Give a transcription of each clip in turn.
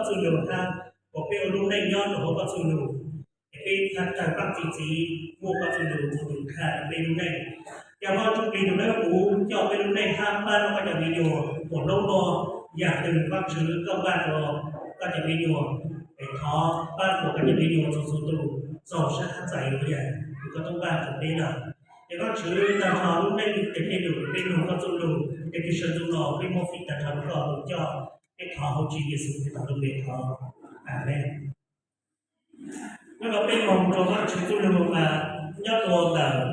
koj txuj lug hab, kom peb ua lub neej nyob rua huv koj txuj lug, es peb txhaj tawg paab txi txiv muaj koj txuj lug ua tus kha peb lub neej. Ca Vaajtswv plig tug nab kuv coj peb lub neej hab paab rua koj cov me nyuam kuas lub nua yaam twg Vaajtswv koj npaj rua koj cov me nyuam, es thov paab kuas koj cov me nyuam txhua txhua tus txaus sab hab txais ua yaam kws koj tub npaj rua peb lawm. Es Vaajtswv, tag nrho lub neej tes tej lug peb nug koj txuj lug, es kws sawv ntxuv los peb muab fij tag nrho rua koj tus coj, peb thov huv Tswv Yexus Khetos lub npe thov, amees. Nub no peb moog rua Vaajtswv txuj lug mas nyob rua ntawm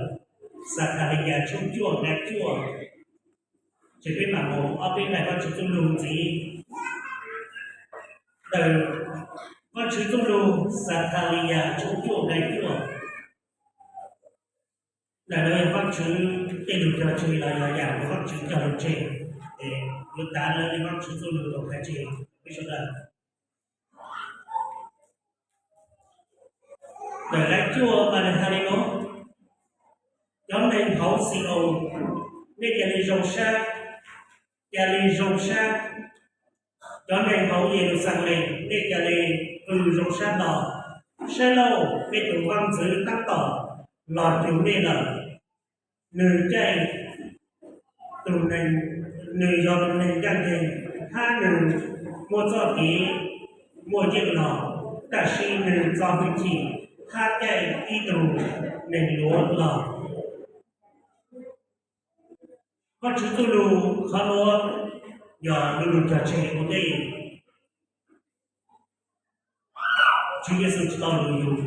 Xakhaliyas tshooj cuaj nqai cuaj, ces peb mam moog ob peb nqai Vaajtswv txuj lug ntxiv. Ntawm Vaajtswv txuj lug Xakhaliyas tshooj cuaj nqai cuaj, ntawm no yog Vaajtswv tej lug cog tseg los yog yaam Vaajtswv cog lug tseg, es yuav tav lawv le Vaajtswv txuj lug rua qhov tseg peb sawv daws. Ntawm nqai cuaj mas nws has le nuav: Cov neeg hauv Xi-oos, nej ca le zoo sab, ca le zoo sab! Cov neeg hauv Yeluxalees, nej ca le qw zoo sab hlo! Saib lauj, mej tug vaaj ntxwv taab tom los cuag mej lawm. Nwg caij tug neeg, nwg yog tug neeg ncaaj nceeg, hab nwg muaj txoj kev muaj yeej los, tab sis nwg txo hwj chim hab caij ib tug neeg luav los. Vaajtswv txuj lug qhov nuav yog lug lug cog tseg ua ntej. Tswv Yexus tsi tau lug yug,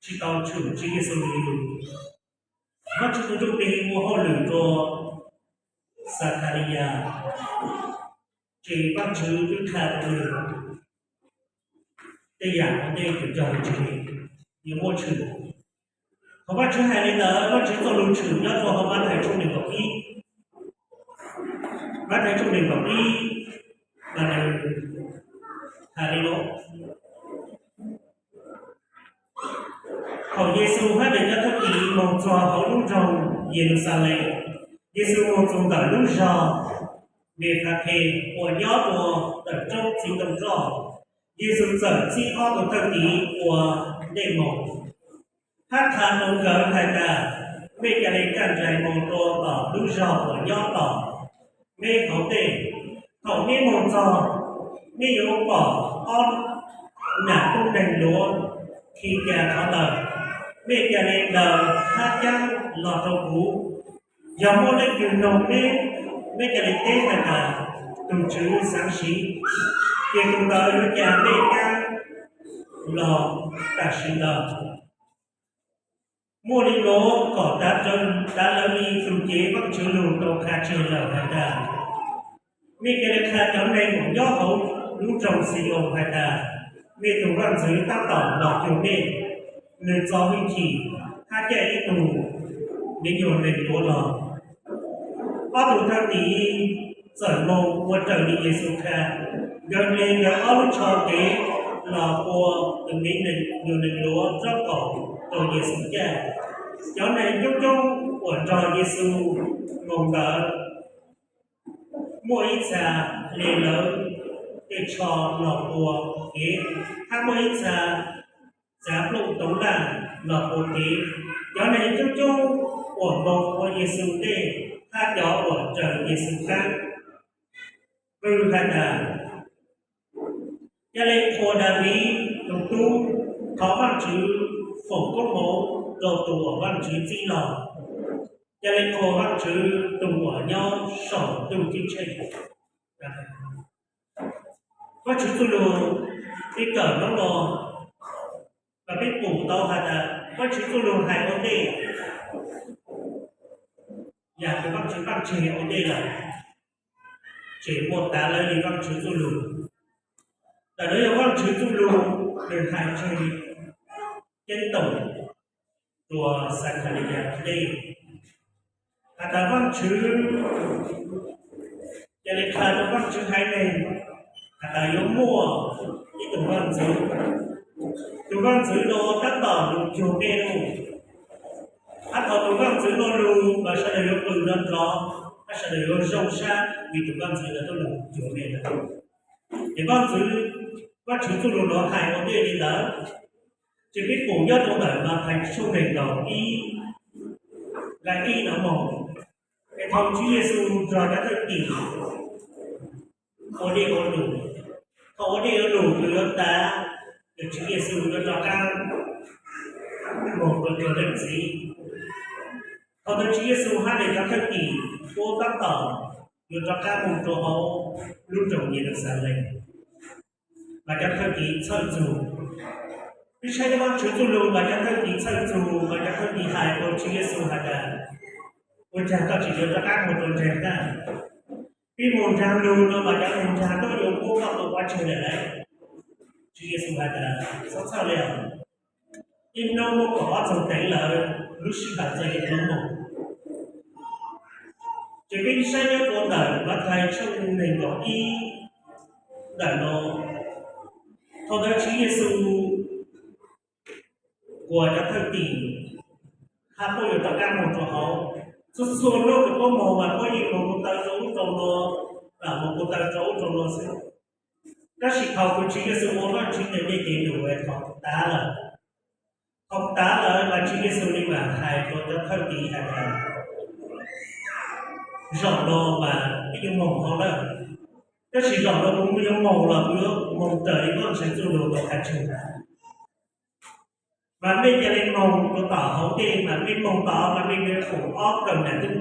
tsi tau tshwm Tswv Yexus lug yug. Vaajtswv tug Ntsuj Plig ua hauj lwm rua Xakhaliyas, ces Vaajtswv twb qha rua nwg tej yaam ua ntej kws cog lug tseg yuav muaj tshwm. Thaum Vaajtswv hais le ntawd, Vaajtswv txuj lug tshwm nyob rua hauv Mathais tshooj neeg nkaum ib. Mathais tshooj neeg nkaum ib, has le nuav: Thaum Yexus hab nwg cov thwj tim moog txug hauv lub nroog Yeluxalees, Yexus moog txug ntawm lub zog Npefakhes uas nyob rua ntawm roob txiv ntoo roj. Yexus txawm txib ob tug thwj tim ua ntej moog, hab qha rua nkawd has tas, mej ca le kaj nraim moog rua tom lub zog uas nyob tom mej hauv ntej. Thaum mej moog txog, mej yuav pom ob nam tub neeg luav khi ca qhov ntawd. Mej ca le daws hab caab los rua kuv. Yog muaj leej twg noog mej, mej ca le teb has tas, Tug Tswv xaav siv, ces tug ntawd yuav ca mej caab los tam sim ntawd. Muaj le nuav kom tav lawv le tug cev Vaajtswv lug tau qha tseg lawm has tas, mej ca le qha cov neeg uas nyob hauv lub nroog Xi-oos has tas, mej tug vaaj ntxwv taab tom los cuag mej, nwg txo hwj chim hab caij ib tug me nyuam neeg luav los. Ob tug thwj tim txawm moog ua raws li Yexus qha. Nkawd hle nkawd ob lub tsho kev los ua tus me nyuam neeg luav tsob qaum rua Yexus caij. Cov neeg coob coob uas nrog Yexus moog ntawd, muaj ib txha hle lawv tej tsho los ua kev, hab muaj ib txha txav nplooj toov laj los ua kev. Cov neeg coob coob uas moog ua Yexus ntej hab cov uas raws Yexus qaab qw has tas, ca le qhuas Daviv tug tub, thov Vaajtswv foom koob moov rua tug uas Vaajtswv txib los. Ca le qhuas Vaajtswv tug uas nyob saum ntuj ceeb tsheej. Vaajtswv txuj lug peb kawm nub no, mas peb pum tau has tas Vaajtswv txuj lug hais ua ntej, yam kws Vaajtswv vaaj tseg ua ntej lawm, ces muaj tav lawv le Vaajtswv txuj lug. Ntawm nuav yog Vaajtswv txuj lug, nwg hais tseg ceeb toom rua Xakhaliyas ua ntej, has tas Vaajtswv, ca le qha rua Vaajtswv haiv neeg has tas yuav muaj ib tug vaaj ntxwv. Tug vaaj ntxwv nuav taab tom lug cuag mej lug. Hab thaum tug vaaj ntxwv nuav lug mas sawv daws yuav qw nrov nrov, hab sawv daws yuav zoo sab vim tug vaaj ntxwv nuav tuaj lug cuag mej lawm. Ces vaaj ntxwv Vajtswv txuj lug nuav hais ua ntej li ntawd, ces peb pum nyob rau ntawm Mathais tshooj neeg nkaus ib, nqai ib no moog, es thaum Tswv Yexus nrog cov thwj tim ua dej ua lus, thaum ua dej ua lus nws yuav tas, ces Tswv Yexus yuav rov qab moog rua cov leej txiv. Thaum ntawd Tswv Yexus hab nws cov thwj tim puab tab tom yuav rov qab moog rua hauv lub nroog Yeluxalees, mas cov thwj tim txhawj txug. Peb saib Vajtswv txuj lug mas cov thwj tim txhawj txug, mas cov thwj tim hais rua Tswv Yexus has tas, ua caag koj tseem yuav rov qab moog rua nraag hab? Peb moog nraag lug no mas cov moog nraag tuaj yuav muab koj tua pov tseg lawm lauj. Tswv Yexus has tas, txhob txhawj li os, ib hnub muaj kaum ob txoog teev lawm, lub sij hawm txawm yuav moog. Ces peb saib nyob rua ntawm Mathais tshooj neeg nkaus ib ntawm no, thaum ntawd Tswv Yexus kuas cov thwj tim hab puab yuav rov qab moog rua hauv. Txhua txhua lub kws puab moog mas puab yeej moog kuv taw rua ub rua no, moog kuv taw rua ub rua no xwb. Tab sis thaum kws Tswv Yexus ua Vajtswv tes dej tes num es thaum tav lawm, thaum tav lawm mas Tswv Yexus li mas hais rua cov thwj tim has tas, zaum no mas peb yuav moog hauv lawm, tab sis zaum no kuv yuav moog los kuv yuav moog raws li Vajtswv txuj lug tau hais tseg ntag. Mas mej ca le moog rua tom hauv ntej, mas mej moog tod mas mej yuav pum ob kawm nam tub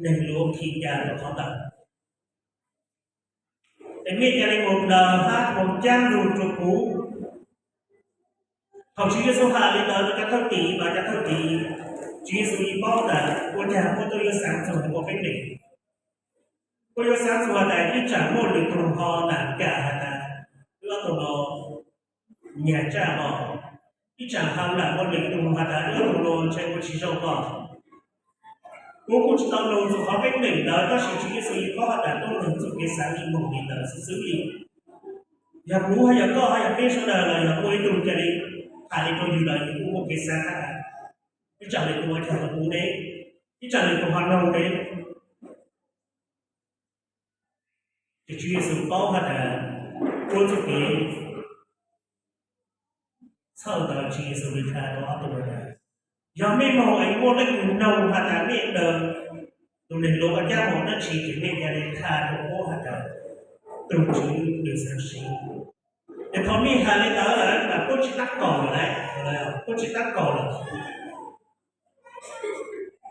neeg luav khi ca rua qhov ntawd. Es mej ca le moog daws hab moog caab lug rua kuv. Thaum Tswv Yexus has li ntawd rua cov thwj tim mas cov thwj tim, Tswv Yexus yeej paub tas ua caag puab tuaj yuav xaav txug ua peeb meem. Puab yuav xaav txug has tas ib tsaam muaj lwm tug ho nam kam has tas wb ob tug no nyag tsaj os, ib tsaam ha lam muaj lwm tug has tas wb ob tug no ntshe ua tsis zoo os. Puab kuj tsis tau nug txug qhov peeb meem ntawd, tab sis Tswv Yexus yeej paub has tas tuab neeg txuj kev xaav yeej moog li ntawd xwb xwb li. Yog kuv hab yog koj hab yog peb sawv daws los yog muaj ib tug ca le tham li rua yug los yug kuj muaj kev xaav hab tas, ib tsaam lwm tug ua caag rua kuv ne, ib tsaam lwm tug ho noog ne. Ces Tswv Yexus paub has tas puab txuj kev txhawj ntawd Tswv Yexus li tha rua ob tug has tas, yog mej moog es muaj leej twg noog has tas mej daws tug neeg luav ua caab moog dab tsi ces mej ca le tha rua puab has tas tug Tswv nws xaav siv. Ces thaum mej has li ntawd lawm mas puab tsis tab kaum lawm, puab tsis tab kaum lawm,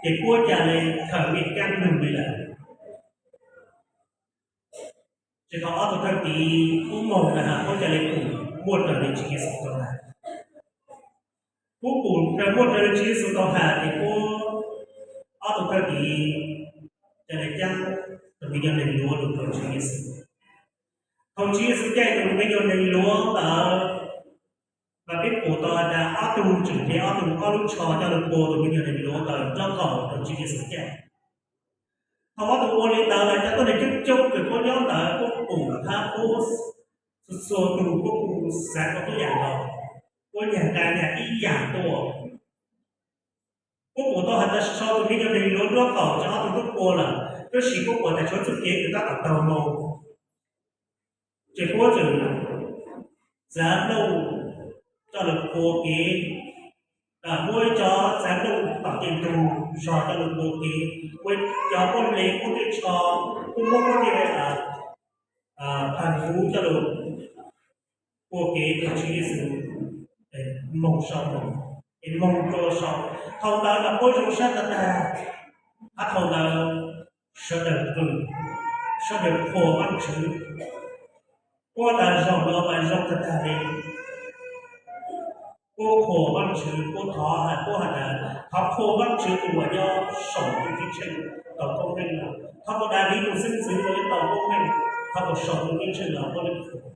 ces puab ca le khaws mej kaab lug li lawm. Ces thaum ob tug thwj tim puab moog na has puab ca le pum muaj raws li Tswv Yexus tau has. Puab pum raws muaj raws li Tswv Yexus tau has ces puab, ob tug thwj tim ca le caab tus me nyuam neeg luav lug rua Tswv Yexus. Thaum Tswv Yexus caij tus me nyuam neeg luav ntawd, mas peb pum tau has tas ob tug tseem nce ob tug ob lub tsho coj lug pua tus me nyuam neeg luav ntawd nraub qaum rua Tswv Yexus caij. Thaum ob tug ua li ntawd mas cov tuab neeg coob coob kws puab nyob ntawd puab pum hab puab txhua txhua tug puab kuj xaav tau tuab yaam nkaus, puab nyag nqaa nyag ib yaam tuaj. Puab pum tau has tas sau tus me nyuam neeg luav nraub qaum cov ob tug tuaj pua lawm, tab sis puab pum tas tshuav txuj kev kws tab tom taug moog. Ces puab txawm txav nplooj coj lug pua kev, muab cov txav nplooj tom tej ntug zog coj lug pua kev, muab cov pob le puab tej tsho, puab muab puab tej phaag huv coj lug pua kev rua Tswv Yexus moog sau moog, es moog rua sau. Thaum ntawd mas puab zoo sab tag tag, hab thaum ntawd sawv daws qw, sawv daws qhuas Vaajtswv. Puab tas zaum no mas zoo tag tag le. Puab qhuas Vaajtswv, puab thov has, puab has tas thov qhuas Vaajtswv tus uas nyob saum ntuj ceeb tsheej tau koob meej los, thov kuas Daviv tus xeeb ntxwv tau koob meej, thov kuas saum ntuj ceeb tsheej los puab le qhuas.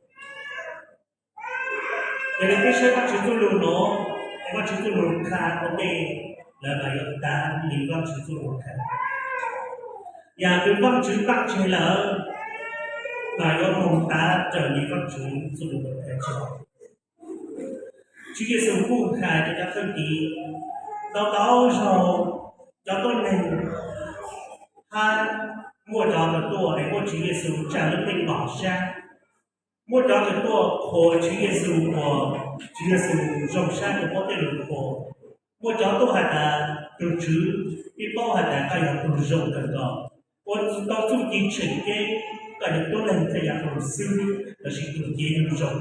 Yog le peb saib Vaajtswv txuj lug nuav, es Vaajtswv txuj lug qha ua ntej lawm mas yuav tav le Vaajtswv txuj lug qha. Yaam kws Vaajtswv vaaj tseg lawm mas yuav moog tav raws le Vaajtswv txuj lug qha. Tswv Yexus kuj has rua cov thwj tim, ntau ntau zaug cov tuab neeg hab muaj cov kws tuaj es muab Tswv Yexus tsaa lub meej mom sab. Muaj cov kws tuaj qhuas Tswv Yexus uas Tswv Yexus zoo sab rua puab tej lug qhuas. Muaj cov tuaj has tas, tug Tswv, peb paub has tas koj yog tug zoo kawg nkaus, ua tau txuj ci tsheem ceeb, koj yog tuab neeg txhaj yav qaum xwb lossis tug cev lug zoo.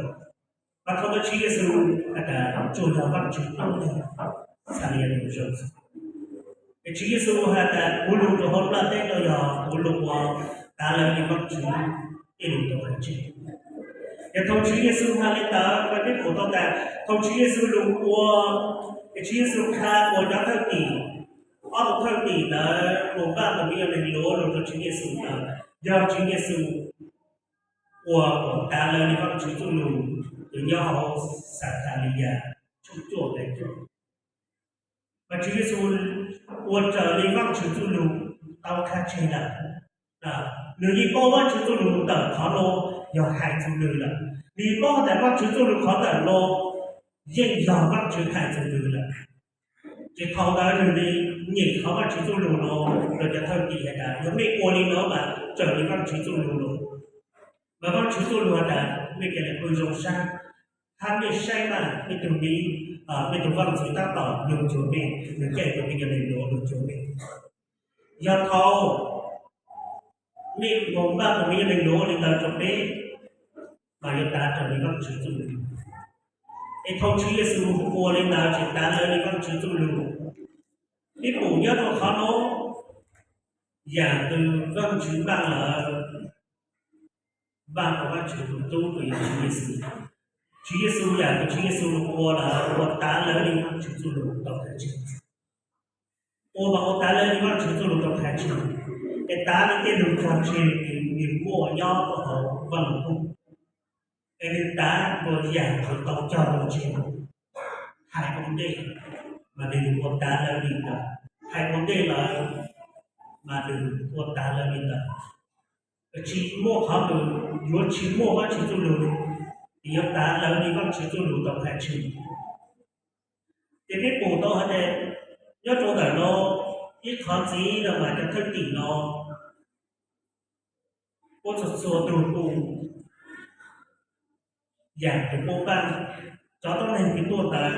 Mas thaus ntawd Tswv Yexus has tas, tsuas yog Vaajtswv tuab neeg txhaj le yog tug zoo. Es Tswv Yexus has tas, kuv lug rua huv nplaj teb no yog kuv lug ua tav lawv le Vaajtswv tej lug rua haiv tsev. Yog thaus Tswv Yexus has le ntawd mas peb pum tau tas thaus Tswv Yexus lug ua, es Tswv Yexus qha ua cov thwj tim, ob tug thwj tim ntawd mus npaj tug me nyuam neeg luav lug rua Tswv Yexus ntawd, yog Tswv Yexus ua kom tav lawv le Vaajtswv txuj lug, nyob hauv Xakaliyas tshooj cuaj nqe cuaj. Mas Tswv Yexus ua raws le Vaajtswv txuj lug tau qha tseg lawm. Nwg yeej paub Vaajtswv txuj lug ntawm qhov no yog hais txug nwg lawm. Nwg yeej paub tas Vaajtswv txuj lug qhov ntawm no yeej yog Vaajtswv hais txug nwg lawm. Ces thaus ntawd nwg le nyem qhov Vaajtswv txuj lug no, rua cov thwj tim has tas, yog mej ua le no mas raws le Vaajtswv txuj lug lawm. Mas Vaajtswv txuj lug has tas, mej ca le pw zoo sab, hab mej saib mas mej tug miv, mej tug vaaj ntxwv tab tom lug cuag mej, nwg caij tug me nyuam neeg luav lug cuag mej. Yog thaus mej moog npaj tug me nyuam neeg luav le ntawd rua peb, mas yuav tav raws le Vaajtswv txuj lug. Es thaus Tswv Yexus ua le ntawd ces tav lawv le Vaajtswv txuj lug. Peb pum nyob rua qhov no, yaam kws Vaajtswv npaj lawm, npaj rua Vaajtswv tug tub kws yog Tswv Yexus. Tswv Yexus, yaam kws Tswv Yexus lug ua lawm, ua tav lawv le Vaajtswv txuj lug tau qha tseg. Ua mas ua tav lawv le Vaajtswv txuj lug tau qha tseg, es tav le tej lug txog tseg kws nwg muaj nyob rua hauv Vaaj Lug Kub, es nwg tav dlua yaam kws tau cog lug tseg. Hais ua ntej mas nwg ua tav lawv le ntawd, hais ua ntej lawm mas nwg ua tav lawv le ntawd. Tsi muaj qhov kws yuav tsi muaj Vaajtswv txuj lug, es yuav tav lawv le Vaajtswv txuj lug tau qha tseg. Ces peb pum tau has tas, nyob rua ntawm no, ib qhov txiv no mas cov thwj tim no, puab txhua txhua tug pum yaam kws puab npaj, cov tuab neeg kws tuaj ntawd,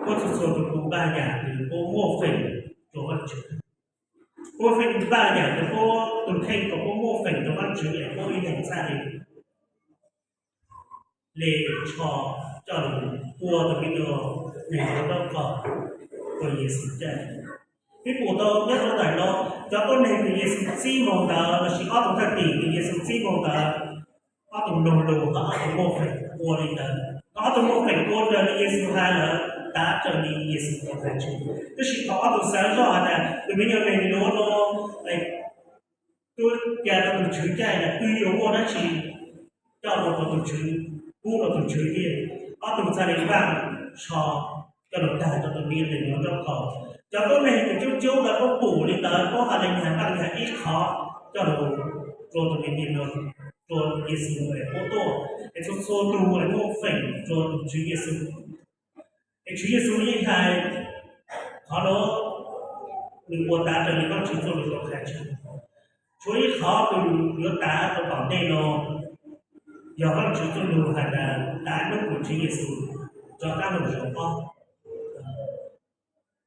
puab txhua txhua tug pum npaj yaam kws puab muaj feem rua Vaajtswv. Puab feem npaj yaam kws puab tug kheej kom puab muaj feem rua Vaajtswv es puab ib leeg txhaj le, le tsho coj lug ua tug me nyuam neeg ua dab qog rua Yexus caij. Peb pum tau nyob rua ntawm no, cov tuab neeg kws Yexus txib moog ntawd lossis ob tug thwj tim kws Yexus txib moog ntawd, ob tug mloog lug hab ob tug muaj feem ua le ntawd. Thaus ob tug muaj feem ua raws le Yexus has lawm, tav raws le Yexus tau qha tseg. Tab sis thaus ob tug xaav zoj has tas, tug me nyuam neeg luav no tuaj ca rua tug Tswv caij, twb yuav muaj dab tsi coj lug rua tug Tswv, pub rua tug Tswv thiab. Ob tug txhaj le npaj tsho coj lug tag rua tug me nyuam neeg ua dab qog. Cov tuab neeg kws coob coob ntawd puab pum le ntawd, puab has le nyag npaj nyag ib qhov coj lug rua tug me nyuam neeg, rua Yexus es puab tuaj, es txhua txhua tug es muaj feem rua tug Tswv Yexus. Es Tswv Yexus yeej hais, qhov no nwg ua tav raws le Vaajtswv txuj lug tau qha tseg. Tshuav ib qhov kws yuav tav rua tom ntej no, yog Vaajtswv txuj lug has tas, tav nub kws Tswv Yexus rov qaab lug zaum ob.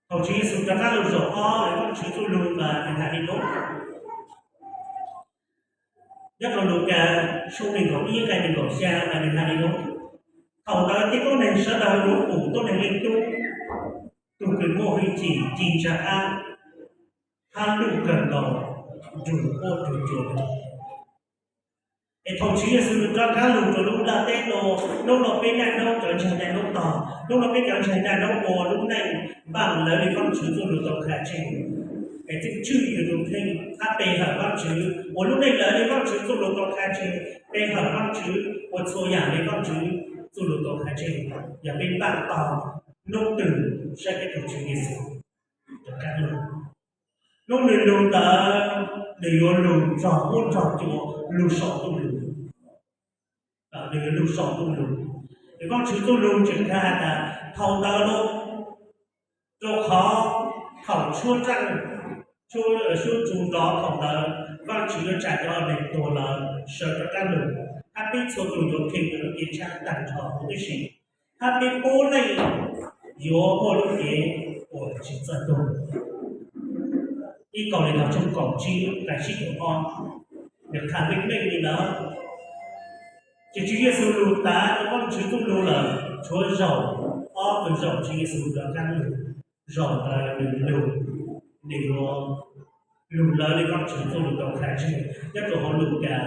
Thaus Tswv Yexus rov qaab lug zaum ob, Vaajtswv txuj lug mas nwg has le nuav. Nyob rua Lukas tshooj neeg nkaum ib nqai neeg nkaum xya mas nwg has le nuav: Thaum ntawd tej tuab neeg sawv daws yuav pum tuab neeg leej tub, tug kws muaj hwj chim ci ntsa qab hab luj kawg nkaus nrug quab nrug cua. Es thaum Tswv Yexus rov qaab lug rua lub nplaj teb no, nub no peb naj nub cov ntseeg naj nub tog, nub no peb cov ntseeg naj nub ua lub neej npaaj lawv le Vaajtswv txuj lug tau qha tseg. Es txuj tswj yug tug kheej hab pe hawm Vaajtswv, ua lub neej lawv le Vaajtswv txuj lug tau qha tseg, pe hawm Vaajtswv, ua txhua yaam le Vaajtswv txuj lug tau qha tseg. Yog peb npaaj tog nub twg saib peb tug Tswv Yexus rov qaab lug. Nub nwg lug ntawd nwg yuav lug txog huab txog cua, lug sau ntuj lug. Nwg yuav lug sau ntuj lug. Es Vaajtswv txuj lug tseem qha has tas thaum ntawd lug, rua qhov thaum tshuab tsaaj, tshuab tsu nrov thaum ntawd Vaajtswv yuav tsa cov neeg tuag lawm sawv rov qaab lug. hab peb txhua tus yuav kheev lub cev tshaaj taag nrho huv tib si, hab peb puab leej yuav muaj lub cev uas tsis txawj tuag. Ib Kauleethaus tshooj kaum tsib nqai tsib caug ob, nws qha meej meej li ntawd. Ces Tswv Yexus lug tav rua Vaajtswv txuj lug lawm, tshuav zaum, ob tug zaum Tswv Yexus rov qaab lug, zaum ntawd nws lug, nws yuav lug lawv le Vaajtswv txuj lug tau qha tseg nyob rua huv Lukas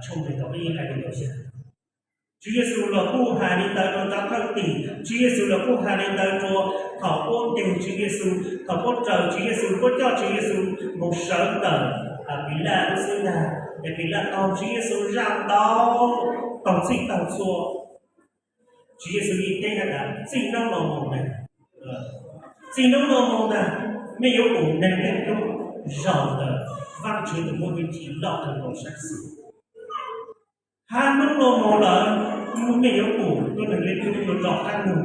tshooj neeg kaum ib nqai neeg nkaum xya. Tswv Yexus los kuj has li ntawd rua cov thwj tim, Tswv Yexus los kuj has li ntawd rua thaum puab ntes Tswv Yexus, thaum puab raws Tswv Yexus, puab coj Tswv Yexus moog sawv ntawm Pilaj lub xwb ntag, es Pilaj taug Tswv Yexus zaaj ntau, taug txhij taug txhua. Tswv Yexus yeej teb has tas txij nub no moog ntag, txij nub no moog ntag, mej yuav pum Neeg Leej Tub zaum ntawm Vaajtswv tus muaj hwj chim loj kawg nkaus saab xwm. Hab nub no moog lawm, mej yuav pum tuab Neeg Leej Tub yuav rov qaab lug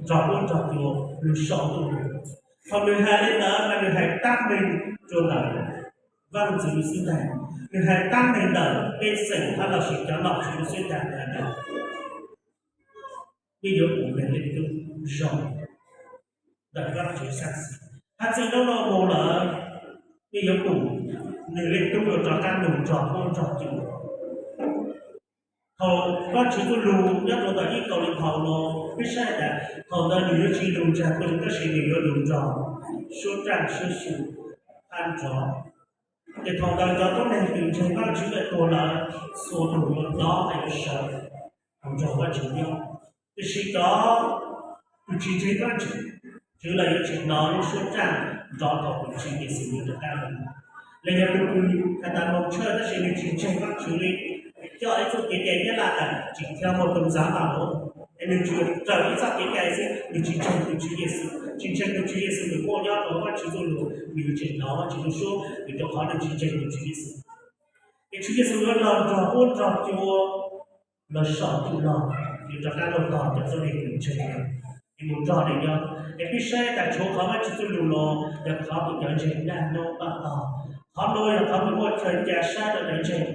nrog huab nrog cua lug so ntuj lug. Thaum nws has le ntawd mas nws hais taab meeg rua ntawm Vaajtswv xwb ntag, nws hais taab meeg ntawm pej xeem hab los sis cov nom tswv xwb ntag, has tas mej yuav pum Neeg Leej Tub zaum ntawm Vaajtswv saab xwm. Hab txij nub no moog lawm, mej yuav pum Neeg Leej Tub yuav rov qaab lug nrog huab nrog cua. Thaum Vaajtswv txuj lug nyob rua tom ib Kauleethaus no, peb saib tas thaum ntawd nws yuav tsi lug nraag tug, tab sis nws yuav lug nrog suab tsaaj suab xyu hab nrog. Ces thaum ntawd cov tuab neeg kws ntseeg Vaajtswv lawm tuag lawm, txhua tug yuav dov hab yuav sawv nrog Vaajtswv nyob. Tab sis cov kws tsi ntseeg Vaajtswv lawm yuav tseem nov lub suab tsaaj nrov thaum tus Tswv Yexus yuav rov qaab lug. Los yog tus kws has tas moog tshawj tab sis nws tsi ntseeg Vaajtswv li, coj ib txuj kev cai Nyab Laj tas chỉ theo một tôn giáo mà thôi, es nws tsuas raws ib txoj kev cai xwb, nws tsi ntseeg tus Tswv Yexus, tsi ntseeg tus Tswv Yexus nws muaj nyob rua Vaajtswv txuj lug, nws yuav tseem nov Vaajtswv lub suab, vim rua qhov nws tsi ntseeg tus Tswv Yexus. Es Tswv Yexus yuav los nrog huab nrog cua los so ntuj lug, yuav rov qaab lug tog cov tuab neeg kws ntseeg, yuav moog nrog nws nyob. Es peb saib tas tshuav qhov Vaajtswv txuj lug no yog qhov kws cov ntseeg naj noob paj tog. Qhov no yog qhov kws muaj chaw ca sab rua cov ntseeg,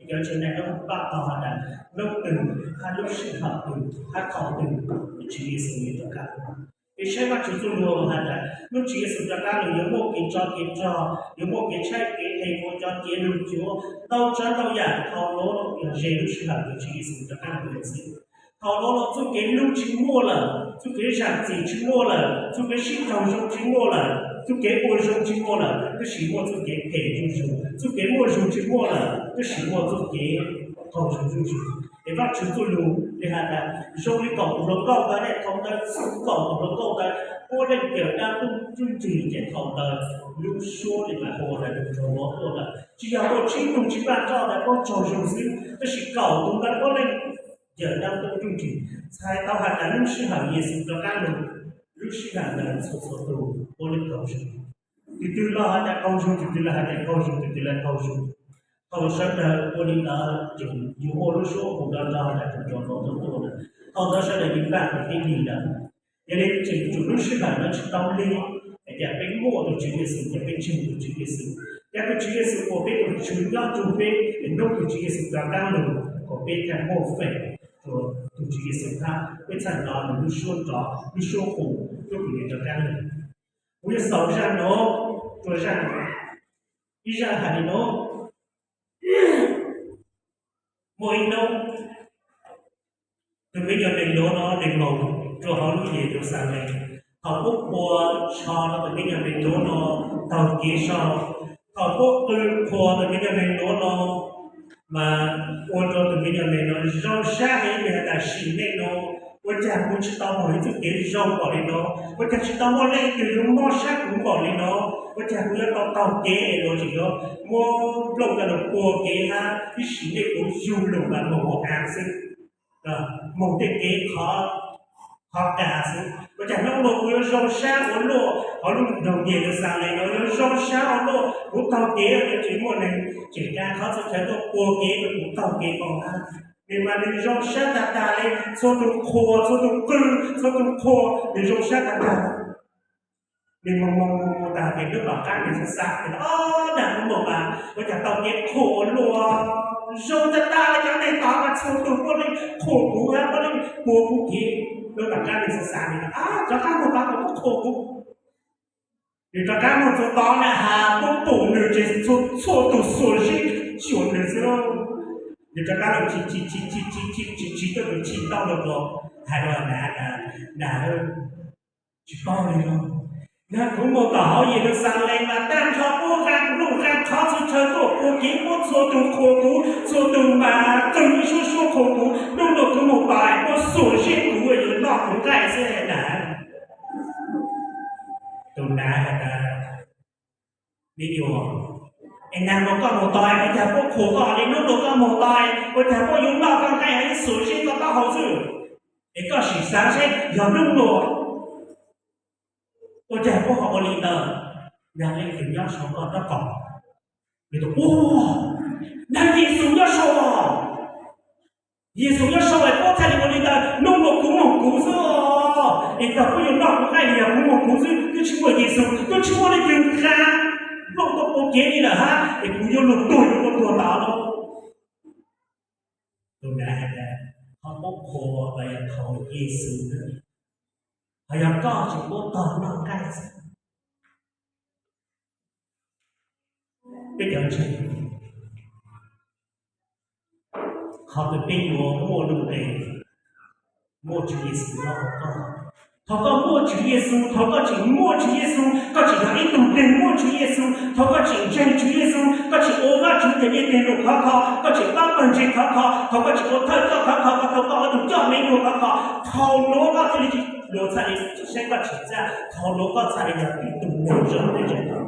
cov ntseeg naj noob paj tog has tas noob twg hab lub sij hawm twg hab thaum twg Tswv Yexus yuav rov qaab. Peb saib Vaajtswv txuj lug has tas lub Tswv Yexus rov qaab lug yuav muaj kev tsov kev rog, yuav muaj kev tshaib kev qhee, muaj cov cev lug cuav, ntau tsav ntau yam. Thaum no yog ze lub sij hawm kws Tswv Yexus rov qaab lug lawm xwb. Thaum no los txuj kev lug tsi muaj lawm, txuj kev zaam txim tsi muaj lawm, txuj kev sib raug zoo tsi muaj lawm, txuj kev ua zoo tsi muaj lawm, tab sis muaj txuj kev phem zuj zus. Txuj kev muaj zug tsi muaj lawm, tab sis muaj txuj kev qaug zog zuj zus. Es Vaajtswv txuj lug le has tas zoo li kaum tus hluas nkauj ntawd ne, thaum ntawd txug kaum tus hluas nkauj ntawd puab leej cawm dlaab tub nruj nrig, ces thaum ntawd lub suab le mas hu tas nrug nraug nuav tuaj lawm. Tsi yog muaj tsib tug tsi npaj roj ntawd puab tsaug zug xwb, tab sis kaum tus ntawd puab leej cawm dlaab tub nruj nrig. Txhais tau has tas lub sij hawm Yexus rov qaab lug, lub sij hawm ntawd txhua txhua tug puab leej qaug zug. Tus twg los has tas qaug zug, tus twg los has tas qaug zug, tus twg los qaug zug. Thaum sawv daws ua li ntawd ces yug muaj lub suab hu nrov nrov has tas nrug nraug nuav tuaj lawm. Thaum ntawd sawv daws yeej npaj tau kev lig lawm. Yog li tseem tsum lub sij hawm no tsi tau lig, es cas peb muaj tus Tswv Yexus, cas peb ntseeg tus Tswv Yexus, cas tus Tswv Yexus ua peb tus Tswv nyob nrug peb, es nub tus Tswv Yexus rov qaab lug kom peb tau muaj feem rua tus Tswv Yexus hab peb txhaj nov nws lub suab nrov, lub suab hu, lub kws nws rov qaab lug. Kuv yuav xaus zaj nuav rua zaj, ib zaj has li nuav. Muaj ib hnub, tus me nyuam nees luav no nws moog rua huv lub Yeluxalees. Thaum puab qhuas tsho no, tus me nyuam nees luav no taug kev sau. Thaum puab qw qhuas tus me nyuam nees luav no, mas ua rua tus me nyuam nees no zoo sab heev, nws has tas, Sim neej no, ua caag kuv tsi tau moog ib txuj kev zoo npaum li no? Ua caag tsi tau muaj leej twg yuav mob sab kuv npaum li no? Ua caag kuv yuav tau taug kev es luas tseem yuav muab nplooj coj lug pua kev hab ib sim neej kuv yug lug mas moog ua aav xwb, moog tej kev qhov qas xwb. Ua caag hnub no kuv yuav zoo sab ua luaj, hauv lub nroog Yeluxalees no yuav zoo sab ua luaj, kuv taug kev yuav tsis muaj neeg tseem ca qhov txhia chaw tuaj pua kev rua kuv taug kev npaum hab. Nws mas nws zoo sab tag tag li, txhua tug qhuas, txhua tug qw, txhua tug qhuas, nws zoo sab tag tag. Nws mus mus mus mus tag ces lub tom qab nws xav xav tias, Ob, nag hmo mas ua cas tau kev qhuas luaj, zoo tag tag li, cov neeg tod mas txhua tus puav leej qhuas kuv, puav leej puag kuv kev. Lub tom qab nws xav xav tias, Ab, rov qab mus tod kuv qhuas kuv. Nws rov qab mus txog tod na has, pub pum nws ces txhua tus xuas zeb xyuas nws xwb lauj. Nws rov qab los chim chim chim chim chim chim chim chim tuaj tus chim tau los ko, hais rau na, na, tsis paub li no. Yog kuv mus tom hauv Yeluxalees mas tag nrho puab qha lus qha qhov txhua chaw tuaj puag kev, puab txhua tus qhuas kuv, txhua tus mas txog ib suab suab qhuas kuv. Hnub no kuv mus tod puab xuas zeb kuv, yuav noj kuv nqaij xwb na. Tus nav hais tias, Me nyuam, es nag hmo koj mus tod ua cas puab qhuas koj li, hnub no koj mus tod ua cas puab yuav noj koj nqaij, xuas zeb koj taub hau xwb? Es koj sim xav seb yog hnub no ua cas puab ho ua li ntawd. Yog leej twg nyob saum koj nraub qaum? Ua, nag Yexus nyob saum, Yexus nyob saum es puab txhaj li ua li ntawd. Hnub no kuv mus kuv xwb os, es txog puab yuav noj kuv nqaij los yog kuv mus kuv xwb, twb tsis muaj Yexus, twb tsis muaj leej twg nqa nplooj tuaj puag kev li lawm hab, es kuv yuav luag tuag yuav luag tuag tod lauj. Tus nav hais tias, Qhov puab qhuas los yog thaum Yexus, ho yog koj ces puab tog noj nqaij xwb. Peb cov ntseeg, qhov twg peb yuav muaj nuj nqes, muaj Tswv Yexus nyob hauv koj. Thaum koj muaj Tswv Yexus, thaum koj tseem muaj Tswv Yexus, koj tseem yog ib tug neeg muaj Tswv Yexus, thaum koj tseem ntseeg Tswv Yexus, koj tseem ua Vajtswv tes nyiaj tes lus khov kho, koj tseem pab pawg ntseeg khov kho, thaum koj tseem ua thawj coj khov kho, koj tau koj ua tus coj me nyuam khov kho, thaum nuav koj thiaj li luag txhaj li saib koj tsim txaj, thaum nuav koj txhaj li yog ib tug neeg zoo tes zoo taw.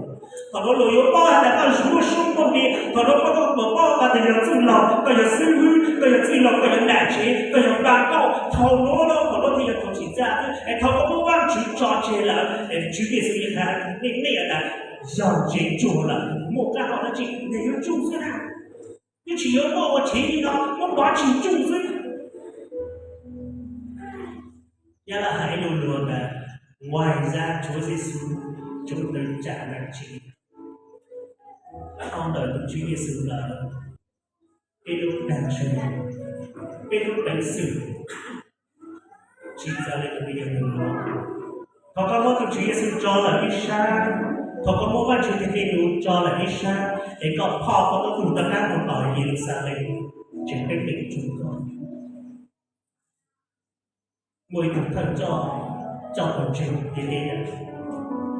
Thaum nuav luag yuav paub has tas koj muaj suab muaj npe, thaum nuav koj paub has tas yog txwj laug, koj yog xib hwb, koj yog txwj laug, koj yog nam tsev, koj yog npa nkauj, thaum nuav, thaum nuav thiaj yog thaum tsim txaj xwb. Es thaum koj muab Vajtswv tso tseg lawm, es Tswv Yexus yeej has nej, nej has tas yog ntse tsuag lawm, muaj qab hau dab tsi nej yuav tsuj xwb na. Twb tsis yuav muaj ua tsheb li no, muab pov tseg tsuj xwb. Nyab Laj hais ib lo lus tas, Ngoài ra Chúa Giêsu, chúng tôi chả là gì. Dhau ntawm tus Tswv Yexus lawm, peb lub dag zog, peb lub peev xwm tsis txawv li tus me nyuam ntawd. Thaum koj muab tus Tswv Yexus tso lawm ib sab, thaum koj muab Vajtswv tes nyiaj tes lus tso lawm ib sab, es koj phoj koj lub tug rov qab mus tom Yeluxalees, tseem peb peem tsuj koj. Muaj ib tug thawj coj, coj pawg ntseeg tiag tiag,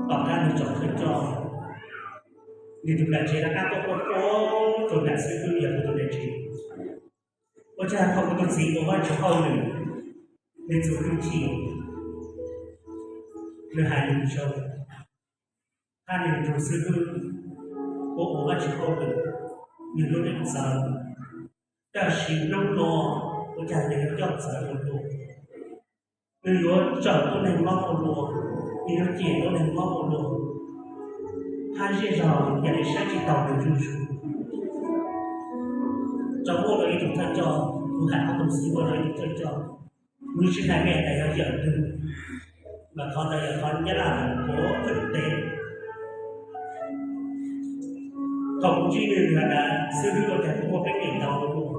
tom qab nws tsom thawj coj, nws tus nam tsev rov qab tuaj quaj quaj rau nam xib hwb, yog kuv tus nam tsev, ua cas thaum kuv tus txiv ua Vajtswv hauj lwm, nws txuas hwj chim, nws hais lus zoo, hab nws nrug xib hwb ua, ua Vajtswv hauj lwm, nws lub neej txawv. Tab sis hnub no ua cas nws yuav coj txawv ua luaj, nws yuav tsawm tuab neeg mob ua luaj, nws yuav cem tuab neeg mob ua luaj, hab zej zog cia li saib tsis taus nws zuj zus. Tso muaj rau ib tug thawj coj, kuv hais ob tug xib hwb ua rau ib tug thawj coj, kuv tsis hais mej tas yog yawm twg, mas qhov ntawd yog qhov Nyab Laj hais qhuav thwj teb. Thaum kuv ntsib nws, nws has tas xib hwb ua cas kuv muaj peev meem ntau ua luaj.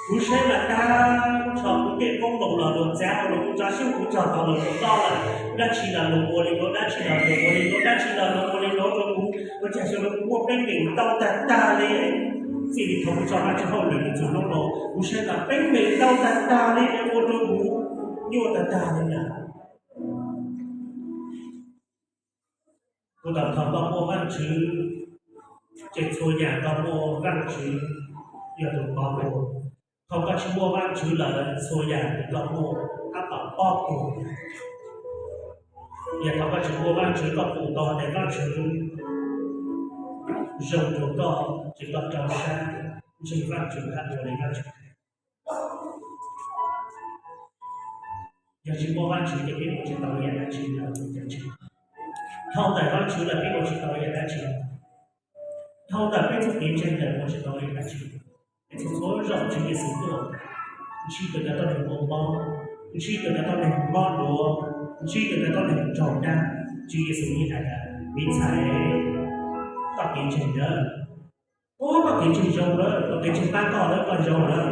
Kuv saib mas tag nrho kuv tej qoob loo los luag txav ua luag, kuv tso xyoob kuv cog tau los luag txob lawm, dab tsi los luag ua li no, dab tsi los luag ua li no, dab tsi los luag ua li no rau kuv, ua cas xyov kuv muaj peev meem ntau tag tag li. Txij li thaum kuv tso Vajtswv hauj lwm txug hnub no, kuv saib mas peev meem ntau tag tag li, ua rau kuv nyuaj tag tag li lawm. Kuv tau, thaum koj muaj Vajtswv, ces txhua yam koj muaj Vajtswv yog tus pov kuv. Thaum koj tsis muaj Vajtswv lawm, txhua yam koj muaj tab tom pov kuv. Yog thaum koj tsis muaj Vajtswv, koj pum tau tias Vajtswv zoo rau koj, ces koj rau sab ntseeg Vajtswv hab ua li Vajtswv. Yog tsis muaj Vajtswv ces peb ua tsis tau yam dab tsi lawm. Dhau ntawm Vajtswv lawm peb ua tsis tau yam dab tsi. Dhau ntawm peb txoj kev ntseeg lawm ua tsis tau yam dab tsi. Es txhua txhua zaus Tswv Yexus tuaj, ntsib tau cov tuab neeg muaj mob, ntsib tau cov tuab neeg mob duav, ntsib tau cov tuab neeg raug dab, Tswv Yexus yeej hais tias, me ntxhais, koj kev ntseeg nawb, ua koj kev ntseeg zoo lawm, koj kev ntseeg pab koj lawm, koj zoo lawm.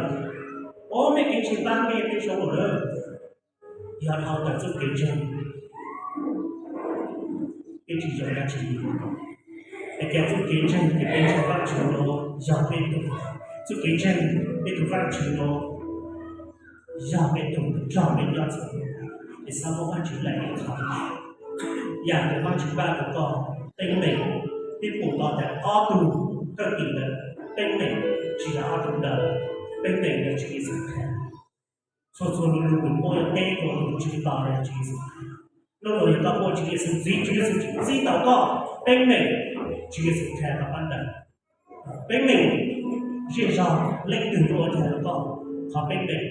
Ua mej kev ntseeg pab mej, mej zoo lawm. Yog dhau ntawm txuj kev ntseeg, peb tsis zoo dab tsi li. Es cas txuj kev ntseeg ces peb ntseeg Vajtswv no yog peb tug, txuj kev ntseeg peb tug Vajtswv no yog peb tug nrog peb nyob txhua hnub, es xob muab Vajtswv laim ib qho. Yam uas Vajtswv npaj rau koj, teeb meem, peb pum tau tias ob tug thwj tim ntawd, teeb meem tsis yog ob tug ntawd, teeb meem yog Tswv Yexus Khetos. Txhua txhua lub lub nws muaj yog teb rau tus Tswv tos yog Tswv Yexus Khetos. Hnub no yog koj muaj Tswv Yexus ntxiv, Tswv Yexus tseem txib tau koj, teeb meem Tswv Yexus Khetos pab ntawd. Teeb meem zej zog leej twg yuav ua rau koj, qhov teeb meem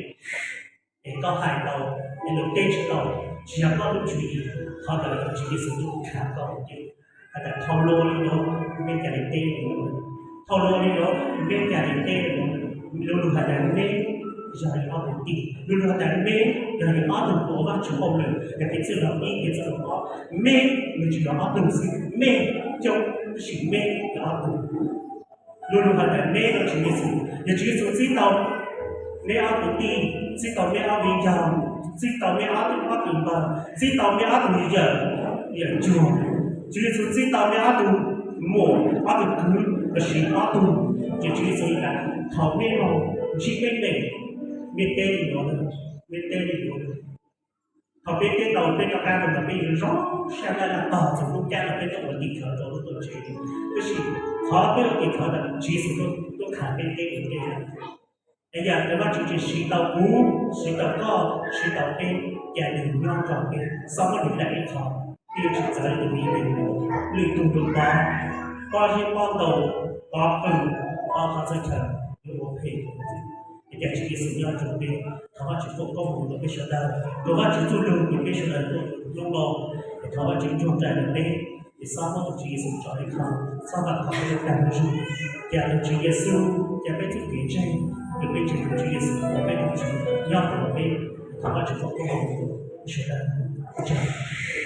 es koj hais tau, es nws teb tsis tau, tsis yog koj lub tswv yim, qhov ntawd yog Tswv Yexus tub khav koj ua ke. Hais tias dhau los li no, neb cas li teb li no, dhau los li no, neb cas li teb li no. Lu lug hais tias neb yog li ob tug tij, lu lug hais tias neb yog li ob tug ua Vajtswv hauj lwm, yog kev txwj laug ib, kev txwj laug ob, neb nws tsis yog ob tug xwb, mej coob tab sis neb yog ob tug. Lu lug hais tias neb no Tswv Yexus, yog Tswv Yexus txib tau neb ob tug tij, txib tau neb ob viv ncaus, txib tau neb ob tug, ob tug npawg, txib tau neb ob tug yawm, yawm cuag, Tswv Yexus txib tau neb ob tug muam, ob tug kwv, lossis ob tug, ces Tswv Yexus hais tias thaum neb no ntsib teeb meem, neb teb li no, neb teb li no. Thaum peb teb tau peb rov qab los ntawm peb yuav zoo sab laj laj tog txog lub caij uas peb tuaj ua tim khawv rau lub tuam tsev. Tab sis qhov peb ua tim khawv ntawd Tswv Yexus tuaj khav peb teb ua ke. Es yam uas Vajtswv tseem siv tau kuv, siv tau koj, siv tau peb, cas nws nyob nrog peb, xob muab nws laim ib qho, peb yuav tsis txawv li tus me nyuam, lwm tus nws pov, pov zeb pov ntau, pov qws, pov qhov txhia chaw, yuav ua phem. Es cas Tswv Yexus nyob nrog peb, thov Vajtswv foom koob hmoov rau peb sawv daws, rau Vajtswv txuj lug rau peb sawv daws tuaj hnub no, es thov Vajtswv nrog nraim rau peb, es xob muab tus Tswv Yexus tso ib qho, xob vam khom peb tag nrho, cas tus Tswv Yexus, cas peb txuj kev ntseeg, tus peb ntseeg tus Tswv Yexus ua peb tus Tswv nyob rau peb, thov Vajtswv foom koob hmoov rau peb sawv daws.